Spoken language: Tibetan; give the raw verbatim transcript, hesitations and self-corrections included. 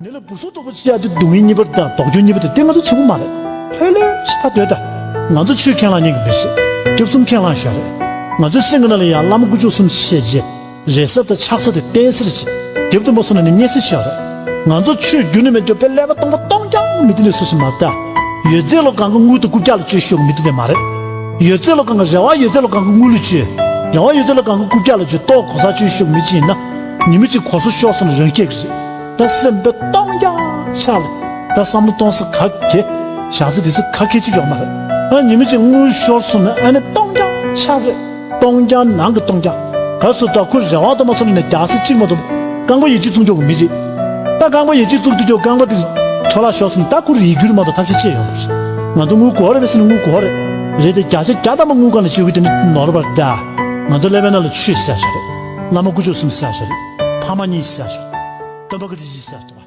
མི་ལ་སྦུ་སུབ་སྟུག་པོ་ཅིག་བྱས་ཏེ་སྡུག་བསྔལ་གཉིས་པ་དང་ལྡོག་འགྱོ་གཉིས་པ་དེ་དེ་ང་ཚོ་བྱེད་དགོས་མ་རེད། ལྷོད་ལྷོད་ཅིག་ཕར་སྡོད་དང་། ང་ཚོ་ཆོས་ཁས་བླངས་མཁན་གྱི་མི་རེད། སྐྱབས་གསུམ་ཁས་བླངས་ཤག་རེད། ང་ཚོའི་སེམས་ཀྱི་ནང་ལ་ཡང་བླ་མ་དཀོན་མཆོག་གསུམ་ཞེས་བྱས། རེ་ས་དང་ཆགས་ས་དེ་བསྟན་སར་བྱེད། དེབ་དུ་མ་སོང་ན་ནི་རྙེད་སར་བཞག་རེད། ང་ཚོ་ཆོས་བསྒྱུར་ནས་མེད་དུས་དཔེ་ཀླད་པ་སྟོང་པ་སྟོང་རྐྱང་མི་དེ་ལས་སུ་ཞིག་མ་ལྟ། ཡོད་ཚད་ལོ་གང་གི་དངུལ་དང་རྐུབ་བཀྱག་ལ་བཅོལ་ཤོག་མི་དེ་དེ་མ་རེད། ཡོད་ཚད་ལོ་གང་གི་རེ་བ་ཡོད་ཚད་ལོ་གང་གི་དངུལ་ལ་བཅོལ། རེ་བ་ཡོད་ཚད་ལོ་གང་གི་རྐུབ་བཀྱག་ལ་བཅོལ་ལྟོ་གོ་ས་བཅོལ་ཤོག་མི་ཅིག་ཡིན་ན། ཉི་མ་གཅིག་གོ་ས་ཤོར་སོང་ན་རང་སྐྱིད་ཀྱི་རེད། ད་སེམས་པ་སྟོང་རྐྱང་ཆགས་རེད། ད་བསམ་བློ་གཏོང་ས་ག་གེ། བཞག་ས་དེ་ས་ག་གེ་ཅིག་ཡོད་མ་རེད། ཨ་ཉི་མ་གཅིག་དངུལ་ཤོར་སོང་ན་ཨ་ནི་སྟོང་རྐྱང་ཆགས་རེད། སྟོང་རྐྱང་ནང་གི་སྟོང་རྐྱང་། ག་སུ་ད་ཁོ་རེ་བ་དུ་མ་སོང་ན་རྒྱག་ས་གཅིག་མ་གཏོགས། རྐང་པ་ཡིད་ཆེས་བཙུགས་འཇོག་གི་མི་རེད། ད་རྐང་པ་ཡིད་ཆེས་བཙུགས་དུས་ཀྱང་རྐང་པ་དེ་འཕྲོ་བརླག་ཤོར་སོང་ན་ད་ཁོ་རེ་རྒྱུ་མ་གཏོགས་ཐབས་ཤེས་ཅི་ཡོད་མ་རེད། ང་ཚོ་དངུལ་དགོས་རེད་པས་ཟེར་ན་དངུལ་དགོས་རེད། རེད་དེ་བརྒྱ་ཆ་བརྒྱ་ཐམ་པ་དངུལ་སྒང་ལ་བཅོལ་གི་དེ་ནི་ནོར་བ་རེད་ད། ང་ཚོ་ཀླད་པའི་ནང་ལ་ཆོས་ཟེར་ཡག་ཞིག་རེད། བླ་མ་དཀོན་མཆོག་གསུམ་ཟེར་ཡག་ཞིག་རེད། ཕ་མ་གཉིས་ཟེར་ཡག་ཞིག་རེད། སྟོན་པ་བཀའ་དྲིན་ཆེ་ཟེར་ཡག་ཞིག་རེད།